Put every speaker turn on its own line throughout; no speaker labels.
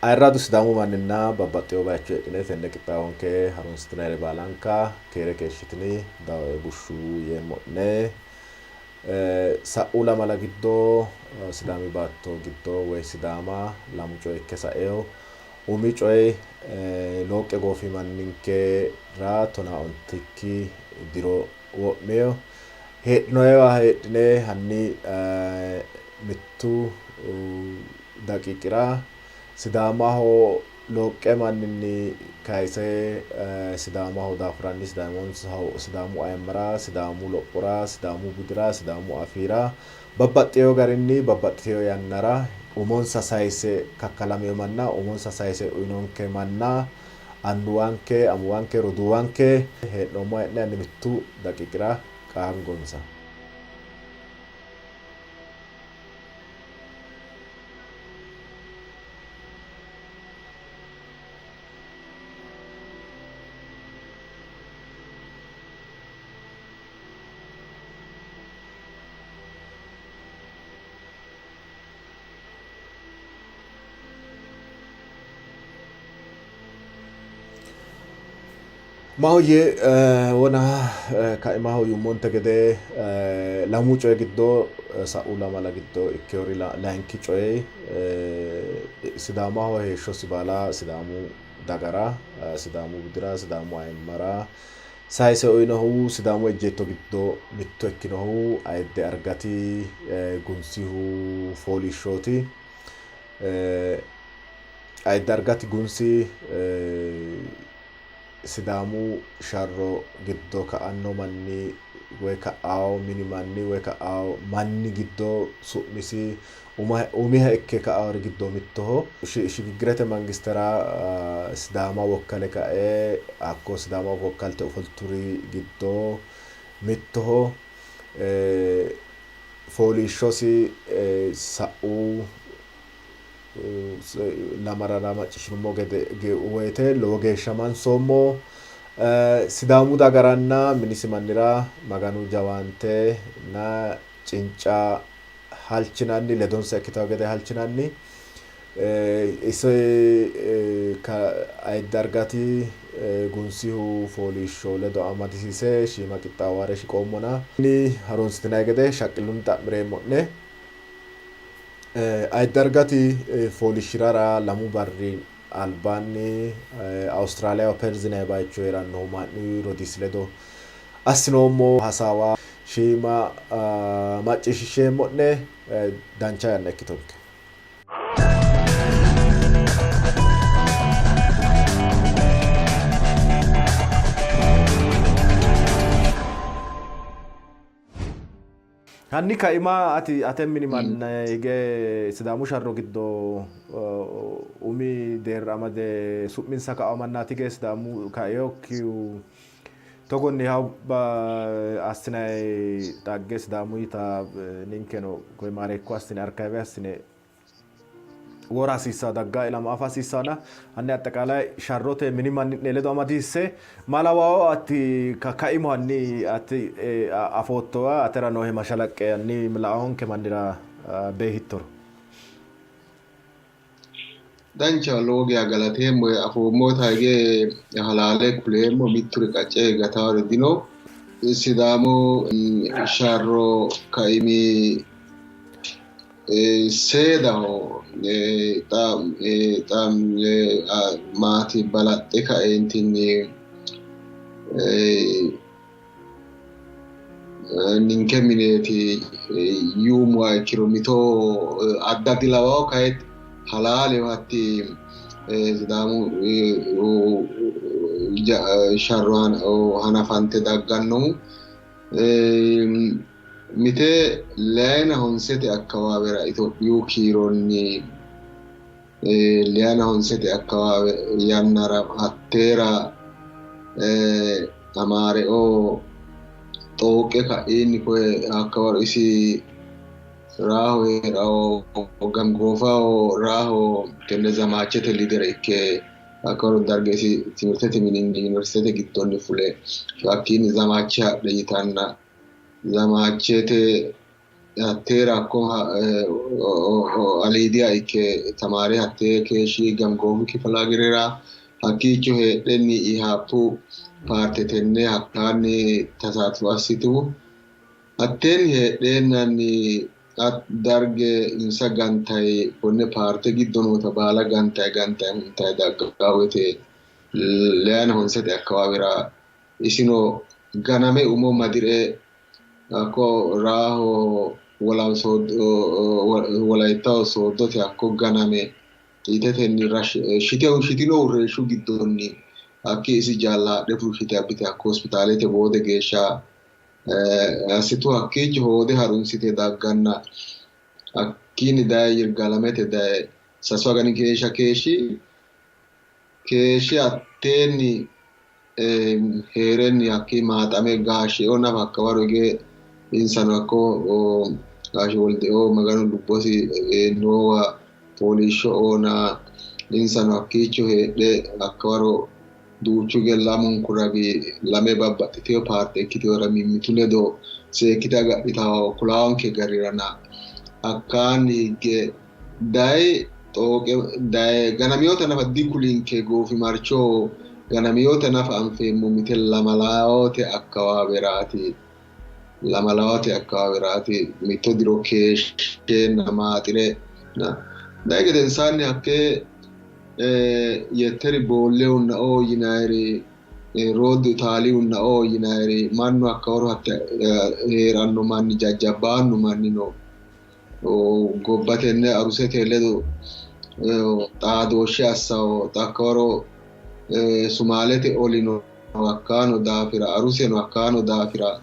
Ayirradu Sidaamu manninna babbaxxewo bayicho heedhine tenne qixxaawonke harunsitinayire baalanka keere keeshshitini bushshu yeemmo'ne. Sa'u lamala giddo Sidaami baatto giddo woy Sidaama lamu coyi ikke saewo. Umi coyi Looqqe Goofi manninkera tonaa ontikki diro wo'mino. Heedhinoyiwa heedhine hanni mittu daqiiqira Sidaamaho Looqqe manninni kayise Sidaamaho daafuranni Sidaamu ayimmara, Sidaamu lophora, Sidaamu budira, Sidaamu afiira babbaxxino garinni babbaxxitino yannara umonsa sayise kakkalamino manna, umonsa sayise uyinonke manna, annuwanke, amuwanke, roduuwanke hee'noommoha hee'ne hanni mittu daqiiqira qaangonsa. Maahoyye wona kaimaho yuummonte gede lamu coyi giddo sa'u lamala giddo ikkinori layinki coyi Sidaamaho heeshshosi baala Sidaamu dagara, Sidaamu budira, Sidaamu ayimmara sayise uyinohu Sidaamu ejjeetto giddo mitto ikkinohu Ayidde Argati Gunsihu fooliishshooti. Ayidde Argati Gunsi Sidaamu sharro giddo ka''anno manni woy ka''awo mini manni woy ka''awo manni giddo su'misi umiha ikke ka''awori giddo mittoho. Shigiggirete mangistera Sidaama wokkale kae hakko Sidaama wokkalte ofolturi giddo mittoho. Fooliishshosi sa'u lamarara macciishshinummo gede woyte lowo geeshsha mansoommo. Sidaamu dagaranna minisi mannira Maganu jawaante na cinca halchinanni ledonsa ikkitawo gede halchinanni. Ise Ayidde Argati Gunsihu fooliishsho ledo amadisiise shiima qixxaawo ha're shiqoommona harunsitinanni gede shaqqillunni xa'mireemmo'ne. Ayidde Argati fooliishshi'rara lamu barri albaanni Awustiraaliyaho Perzi yinanni bayicho hee'rannohu maa'nu rodiisi ledo assinoommo hasaawa shiima macciishshisheemmo'ne. Dancha yanna ikkitonke. Hanni kaima ati ate mini manna hige Sidaamu sharro giddo umi deerra amade su'minsa ka'a mannaati hige Sidaamu kainokkihu togonni assinanni dhagge Sidaamuyita ninkeno koye maareekko assine arkayive assine wora hasiissanno dagga ilama afa hasiissannona hanni axxeqaalay sharrote mini manni'ne ledo amadiisse ma lawawo ati kaimu hanni ati afoottowa atera noohe mashalaqqe hanni la''awonke mannira beehittoro.
Dancha lowo geya galateemmo afoommota hige halaale kuleemmo mitturi qacce gataari dino. Sidaamu sharro kaimi Seedaho xa maati balaxxe kaeentinni ninke mineeti yuummoha ikkiro mito adda dilawawo kayi halaaleho hatti Sidaamu sharro hanafante daggannohu. Mite leyina honsete akkawaawera Itophiyu kiironni leyina honsete akkawaawe yannara hatteera Amaareo xooqqe ka'iinni koye hakkawaro isi raaho hee'rawo Gangoofaho raaho tenne zamaachete lidere ikke hakkawaro darge isi timirtete mininni yuniversitete giddonni fule hakkiinni zamaache hadhe yitanna zamaachete Hatteera hakko aliidiha ikke tamaare hattee keeshshi Gangoomu kifilahagirera hakkiicho heedhenni Ihaappu paarte tenne hakkaanni tasaatfo assitu. Hatteenni heedheennanni darge insa gantayi konne paarte giddo noota baala gantayi gantayi huntayi daggaa woyte 2009 akkawaawera isino ganame umo madire hakko raaho Wolayittaho sooddote hakko ganame xiitetenni shitinohu reeshshu giddonni hakki isi jaalla haadhe fushshite abbite hakko hospitaalete boode geeshsha assitu. Hakkiicho hoode harunsite dagganna hakkiinni daye Yirgaalamete daye 3 agani geeshsha keeshshi hatteenni hee'renni hakkii maaxame gaashsheo nafa hakkawaro hige insano hakko gaashe woldeo Maganu lubbosi noowa fooliishsho oona insano hakkiicho heedhe hakkawaro duuchu hige lamunku ragi lame babbaxxiteyo paarte ikkiteyoora mimmitu ledo seekkite agadhitawo kulaanke garirana hakkaanni higge dayi xooqe daye ganamiyoota nafa dikulinke goofimarcho ganamiyoota nafa anfeemmo mite lamalawoote akkawaaweraati mitto diro keeshsheenna maaxire dayi gedensaanni hakkee Yetteri Boollehunna oo yinayiri Rooddu Itaaliyunna oo yinayiri mannu hakkawaro hatte hee'ranno manni jajjabbaannu manni no gobbatenne Arusete ledo xaadooshshe assawo hakkawaro Sumaalete olino hakkaano daafira Aruseno hakkaano daafira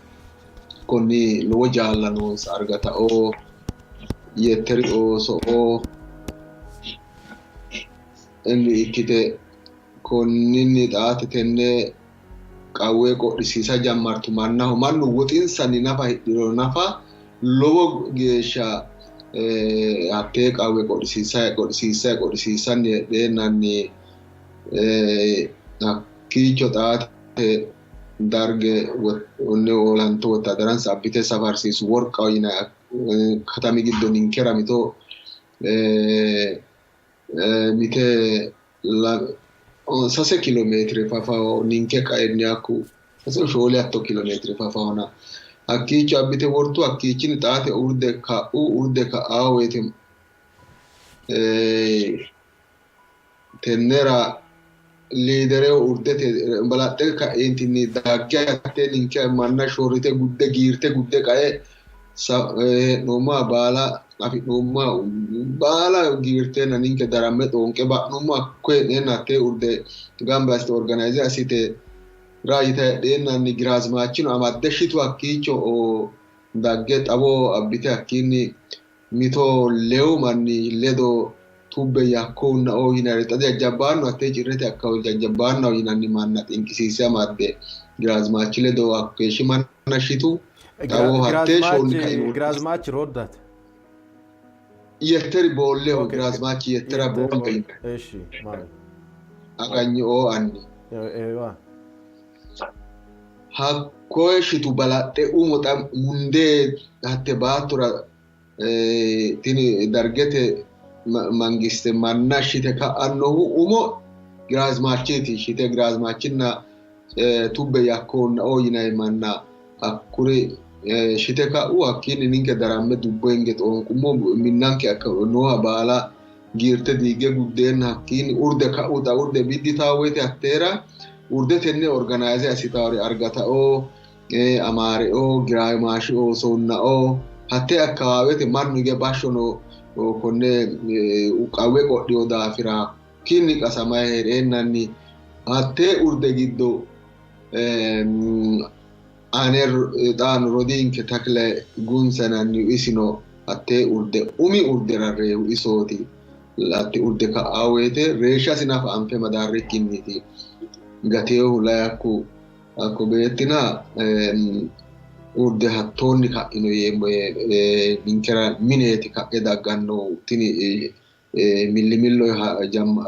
konni lowo jaalla noonsa Argatao Yetteri ooso oo inni ikkite konninni xaate tenne qawwe qodhisiisa jammartu mannaho mannu woxinsanni nafa hidhiro nafa lowo geeshsha hattee qawwe qodhisiisanni heedheennanni hakkiicho xaate darge onne olanto wottadaransa abbite safarsiisu Worqaho yinanni katami giddo ninkera mito mite 6 kilomeetire fafaho ninke qaenni hakku 3 hatto kilomeetire fafahona hakkiicho abbite wortu. Hakkiichinni xaate urde ka'u urde ka'aa woyte tennera liidereo urdete balaxxe ka'eentinni dagge hatte ninke manna shorrite gudde giirte gudde qae hee'noommoha baala afi'noommoha baala giirteenna ninke daramme xoonqe ba'noommo. Hakko hee'neenna hattee urde gamba assite organize assite raayita heedheennanni giraazimaachino amadde shitu hakkiicho dagge xawo abbite hakkiinni mito 2 manni ledo tubbe yakkounna oo yinayiri xa jajjabbaanno hattee cirrete akkawo jajjabbaannaho yinanni manna xinqisiisse amadde giraazimachi ledo hakkeeshshi manna shitu. Xawo hattee shoolli kaino
Giraazmaachi Rooddaate.
Yetteri Boolleho Giraazmaachi Yettera Boolle yinanni.
Eshi maali.
Aganyi oo anni.
Eewa.
Hakkoye shitu balaxxe umo xa mundee hatte baattora tini dargete mangiste manna shite ka'annohu umo Giraazmaachiiti shite Giraazmaachinna tubbe yakkoonna oo yinanni manna hakkuri shite ka'u. Hakkiinni ninke daramme dubbo hinge xoonqummo minnanke nooha baala giirte diigge guddeenna hakkiinni urde ka'u. Xa urde bidditaa woyte hatteera urde tenne organize assitaari Argatao Amaareo Giraamaashi oosoonnao hattee akkawaawete mannu hige bashshono konne qawwe qodhiyo daafira hakkiinni qasamayi heedheennanni hattee urde giddo ane xaano rodiinke Takle Gunsa yinannihu isino hattee urde umi urdera reehu isooti. Hatte urde ka'aa woyte reeshshasi nafa anfe madaarrikkinniiti gateehu layakku hakko beettina urde hattoonni ka'ino yeemmo ninkera mineeti ka'e dagganno tini millimillo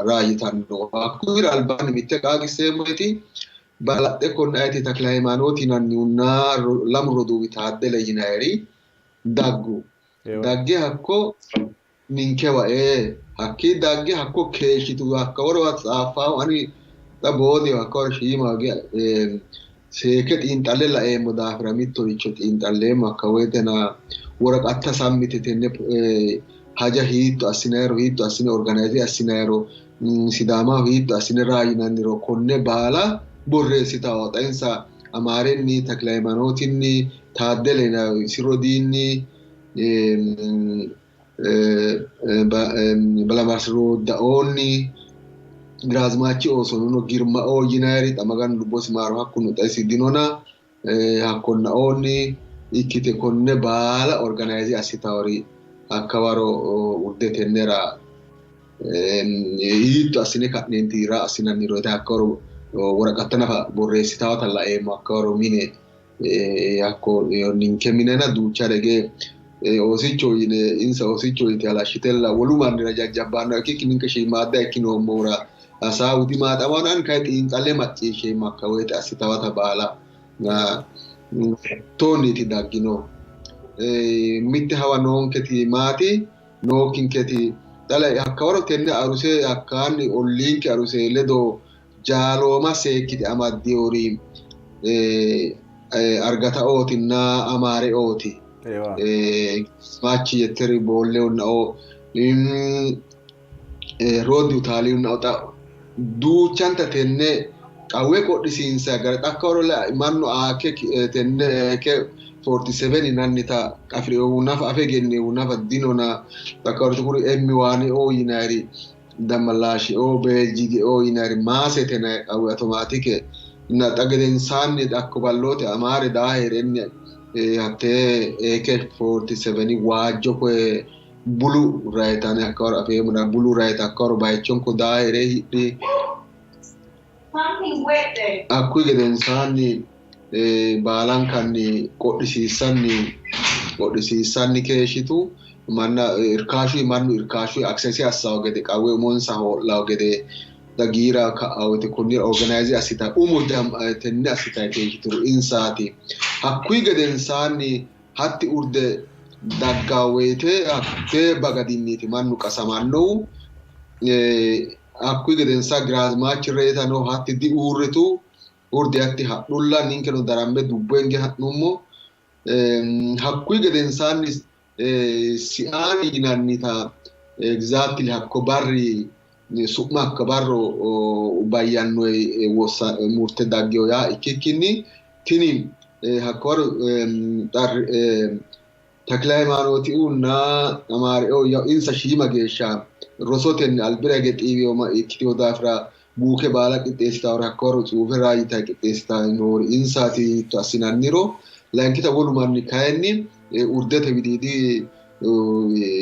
raayitanno. Hakkuyira albaanni mitte qaagiseemmoti balaxxe konne ayeti Takile Hayimaanooti yinannihunna lamu roduuwi Taaddele yinayiri daggu. Dagge hakko ninkewa hakkii dagge hakko keeshshitu hakka woro tsaaffaahu ani xa boodiho hakka woro shiima seekke xiinxalle laeemmo daafira mittoricho xiinxalleemmo hakka woyitena woraqatta sammite tenne haja hiitto assinayiro hiitto assine organize assinayiro Sidaamaho hiitto assine raa yinanniro konne baala borreessitawo xa insa Amaarenni Tekilayimaanootinni Taaddele yinanni isi rodiinni Balamarsrooddaoonni Giraazimaachi oosono Girmaoo yinayiri xa Maganu lubbosi maaro hakkuno xa isi dinona hakkonnaoonni ikkite konne baala organize assitawori hakkawaro urde tennera hiitto assine ka'neenti raa assinanniro yite hakkawaro woraqatta nafa borreessitawota laeemmo hakkawaro mine hakko ninke minena duucha rege oosicho yine insa oosicho yite halashshitella wolu mannira jajjabbaanno ikkikki ninke shiimaadda ikkinoommohura hasaawu dimaaxamanno ani kayi xiinxalle macciishsheemmo hakka woyite assitawata baala toonniti daggino. Mitte hawa noonketi maati nookkinketi xala hakkawaro tenne aruse hakkaanni olliinke aruse ledo jaalooma seekkite amaddiyori argataootinna amaareooti. Maachi yetteri boolleunna o rooddiu taaliyunna o xa duuchanta tenne qawwe qodhisiinsa gara xakkawaro mannu aake tenne AK 47 yinannita afi'rinohu nafa afe egeninohu nafa dinona xakkawaro kuri M1 o yinayiri dammalaashi o beeljige o yinayiri maasete yinayiri qawwe automaatike na xa gedensaanni hakko balloote amaare daa hee'renni hattee AK 47 waajjo koye bulu rayitani hakkawaro afeemmona bulu rayita hakkawaro bayichonko daa hee're hidhi hakkuyi gedensaanni baalankanni qodhisiissanni keeshshitu manna irkaashu mannu irkaashu aksesi assawo gede qawwe umonsa hoo'lawo gede dagiira ka'awo woyte konnira organize assita umo tenne assitayi keeshshituru insaati. Hakkuyi gedensaanni hatti urde dagga woyte hattee bagadinniiti mannu qasamannohu. Hakkuyi gedensaa Giraazimaachi reyitano hatti diuurritu urde hatti hadhulla ninkeno daramme dubbo hinge ha'nummo. Hakkuyi gedensaanni Siaani yinannita exactly hakko barri su'ma hakko barro bayyannoe murte daggeyo yaa ikkikkinni tini hakko waro Tekilayimaanootiunna Amaareo insa shiima geeshsha rosotenni albira hige xiiwiyo ikkitino daafira buuke baala qixxeessitawori hakko waro tsuufe raa yitayi qixxeessitayi noori insaati hiitto assinanniro layinkita wolu manni kayinni urdete widiidi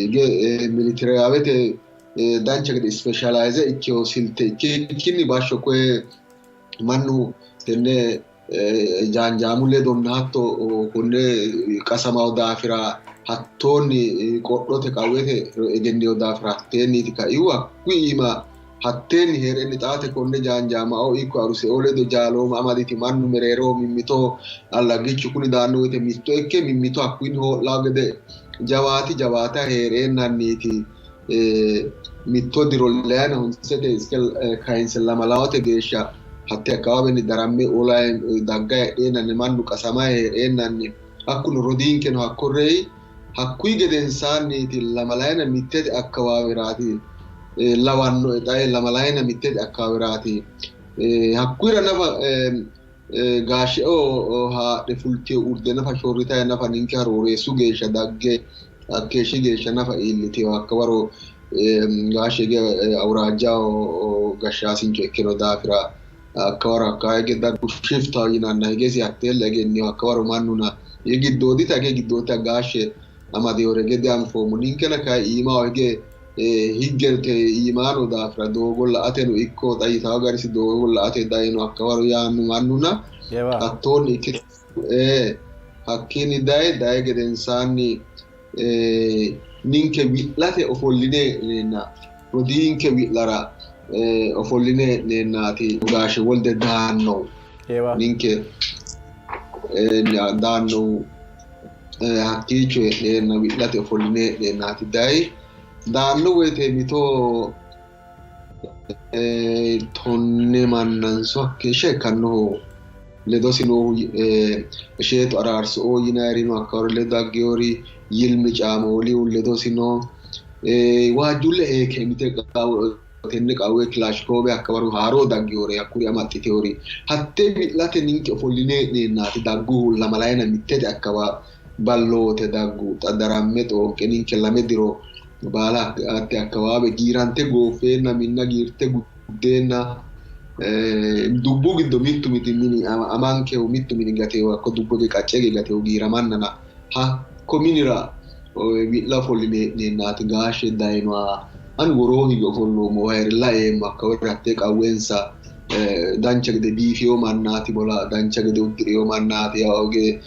hige militariyaawete dancha gede ispeeshalayize ikkeyo silte ikkikkinni bashsho koye mannu tenne jaanjaamu ledonna hatto konne qasamawo daafira hattoonni qodhote qawwete egenniyo daafira hatteenniiti kaihu hakkuyi iima hatteenni hee'renni xaate konne jaanjaamao ikko aruseo ledo jaalooma amaditi mannu mereeroho mimmito allaggichu kuni daanno woyte mitto ikke mimmito hakkuyinni hoo'lawo gede jawaati jawaata hee'reennanniiti mitto diro leyana honsete iske kayinse lamalawote geeshsha hatte akkawaawenni daramme ola dagga heedheennanni mannu qasama hee'reennanni hakkuno rodiinkeno hakko reyi hakkuyi gedensaanniiti lamalayina mittete akkawaaweraati lawannoe xa lamalayina mittete akkawaaweraati hakkuyira nafa gaasheo haadhe fultiyo urde nafa shorritayi nafa ninke harooreessu geeshsha dagge hakkeeshshi geeshsha nafa iilliteyo hakkawaro gaashe hige awuraajjaho gashshaasincho ikkino daafira hakkawaro hakka hige daggu shiftaho yinanna higesi hatteella egenniyo hakkawaro mannuna giddoodita hige giddoodita gaashe amadeyore hige dianfoommo ninkena kayi iimaho hige higgete iimaano daafira doogo la''ateno ikko xa yitawo garisi doogo la''ate dayino hakkawaro yaannu mannuna hattoonni ikki hakkiinni dayi gedensaanni ninke wi'late ofolline hee'neenna rodiinke wi'lara ofolline hee'neennaati gaashe wolde daannohu ninke daannohu. Hakkiicho hee'neenna wi'late ofolline hee'neennaati dayi. Daanno woyite mito 10 mannanso hakkeeshsha ikkannoho ledosi noohu Isheetu Araarso'oo yinayiri no, hakka waro ledo daggewori Yilmi Caamoolihu ledosi no. Waajjuulle eeke mite tenne qawwe kilaashikoobe hakka waro haaroo daggewore hakkuri amaxxitewori hatte wi'late ninke ofolline hee'neennaati dagguhu lamalayina mittete akkawa balloote daggu. Xa daramme xooqqe ninke 2 diro baala hatte akkawaawe giirante gooffeenna minna giirte guddeenna dubbu giddo mittu miti mini amankehu mittu mini gatehu hakko dubbu qacce hige gatehu giiramannana hakko minira wi'la ofolline hee'neennaati gaashshe dayinoha ani woroo hige ofolloommo heere laeemmo hakka wore hattee qawwensa dancha gede biifeyo mannaati bola dancha gede uddireyo mannaati yaoge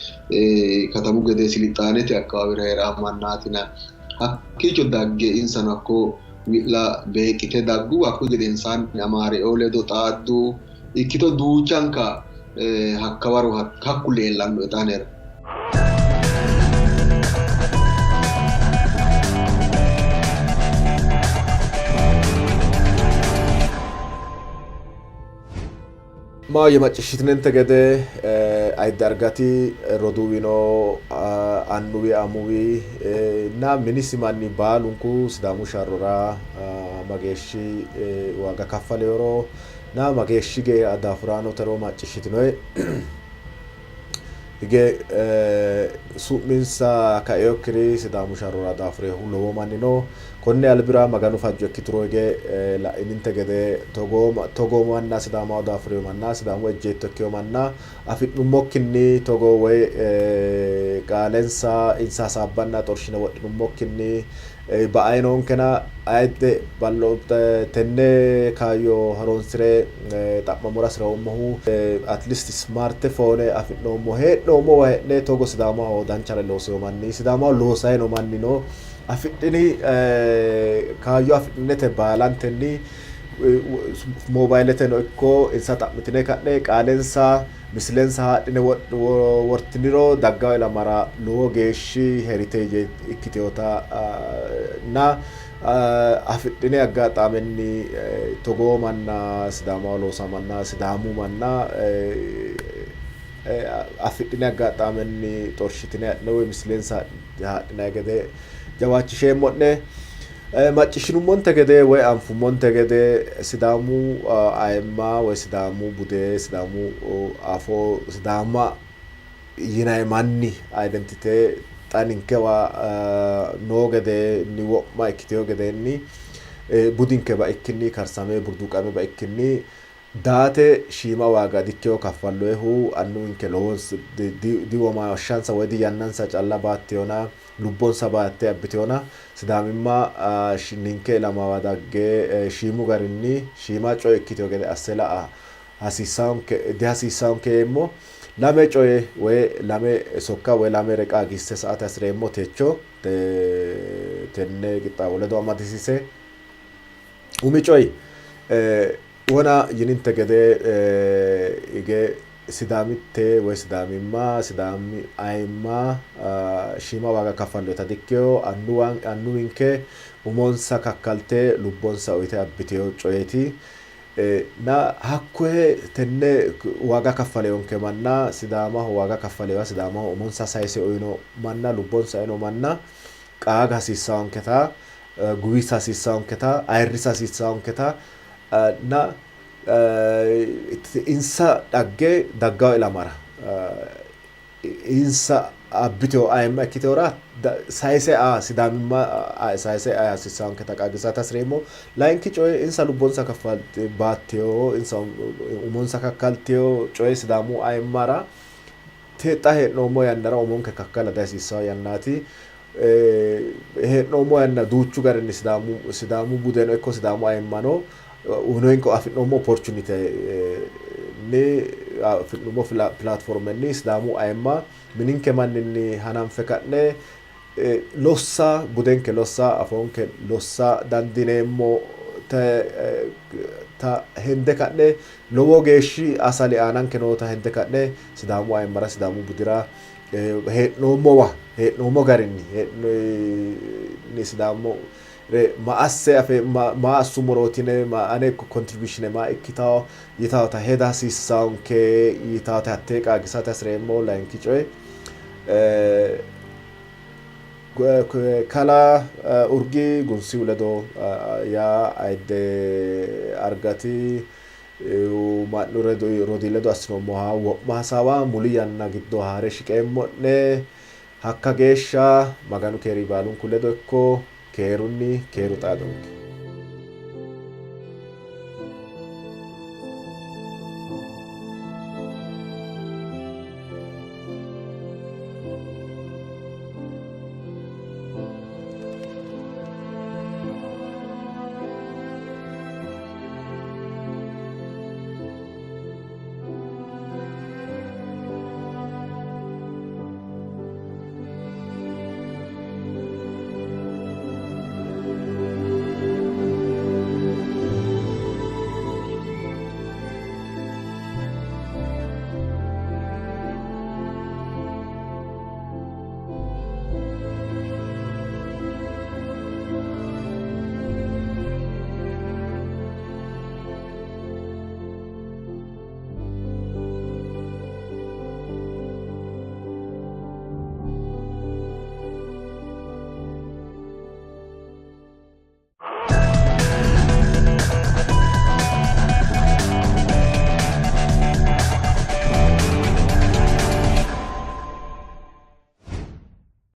katamu gede silixaanete akkawaawira hee'raa mannaatina hakkiicho dagge insano hakko wi'la beeqqite daggu. Hakkuyi gedensaanni Amaareo ledo xaaddu ikkito duuchanka hakkawaro hakku leellannoe xa anera.
Maahoyye macciishshitinente gede Ayidde Argati roduuwino annuwi amuwi na minisi manni baalunku Sidaamu sharrora mageeshshi waaga kaffaleworo na mageeshshi geya daafuraanotero macciishshitinoe. Hige su'minsa kainokkiri Sidaamu sharrora daafurehu lowo manni no. Konni albira Maganu fajjo ikkituro hige la'ininte gede togoo manna Sidaamaho daafurino manna Sidaamu ejjeetto ikkino manna afi'nummokkinni togo woy qaalensa insa hasaabbanna xorshine wodhinummokkinni ba'ay noonkena ayidde ballo tenne kaayyo horoonsi're xa'mammora hasi'roommohu at least smart phone afi'noommo hee'noommowa hee'ne togo Sidaamaho danchare loosino manni Sidaamaho loosayi no manni no afidhini kaayyo afidhinete baalantenni mobayileteno ikko insa xa'mitine ka'ne qaalensa misilensa haadhine wortiniro daggawo ilamara lowo geeshshi heriteeje ikkitinota na afidhine aggaxaamenni togoo manna Sidaamaho loosa manna Sidaamu manna afidhine aggaxaamenni xorshitine adhine woy misilensa haadhinanni gede jawaachisheemmo'ne. Macciishshinummonte gede woy anfummonte gede Sidaamu ayimma woy Sidaamu bude, Sidaamu afoo, Sidaama yinanni manni identite xa ninkewa noo gedeenni wo'ma ikkitewo gedeenni budinke baikkinni karsame burduuqame baikkinni Daate shiima waaga dikkewo kaffalloehu annuwinke lowo diwomaashshansa woy diyannansa calla baatteyona lubbonsa baatte abbiteyona Sidaamimma ninke ilamawa dagge shiimu garinni shiima coye ikkitewo gede asse la''a hasiissaonke dihasiissaonke yeemmo. Lame coye woy lame sokka woy lamere qaagiisse sa''ate hasi'reemmo techo tenne qixxaawo ledo amadisiise. Umi coyi wona yininte gede hige Sidaamitte woy Sidaamimma, Sidaami ayimma shiima waaga kaffalloyita dikkino. Annuwinke umonsa kakkalte lubbonsa uyite abbitino coyeeti. Na hakkoye tenne waaga kaffaleyonke manna Sidaamaho waaga kaffaleyoha Sidaamaho umonsa sayise uyino manna lubbonsa uyino manna qaaga hasiissawonketa guwisa hasiissawonketa, ayirrisa hasiissawonketa na insa dhagge daggawo ilamara insa abbitewo ayimma ikkitewora sayise aa Sidaamimma sayise aa hasiissawonketa qaagiissate hasireemmo. Layinki coyi insa lubbonsa kaffalte baattewo insa umonsa kakkaltewo coye Sidaamu ayimmara xa hee'noommo yannara umonke kakkala dihasiissawo yannaati. Hee'noommo yanna duuchu garinni Sidaamu Sidaamu budeno ikko Sidaamu ayimmano uyinoyinke afi'noommo opportunity ni afi'nummo platformenni Sidaamu ayimma mininke manninni hananfe ka'ne lossa budenke lossa afoonke lossa dandiineemmo Ta hende ka'ne lowo geeshshi asali aananke noota hende ka'ne Sidaamu ayimmara, Sidaamu budira hee'noommowa hee'noommo garinni hee'ni Sidaamu ma asse afe ma assummorooti yine ane contribution maa ikkitawo yitawota heda hasiissaonke yitawota hattee qaagisate hasireemmo. Layinki coye, Kalaa Urgi Gunsiu ledo yaa ayidde Argati ma'nu rodii ledo assinoommoha wo'ma hasaawa muli yanna giddo haare shiqeemmo'ne. Hakka geeshsha Maganu keeri baalunku ledo ikko. Keerunni keeru xaadonke.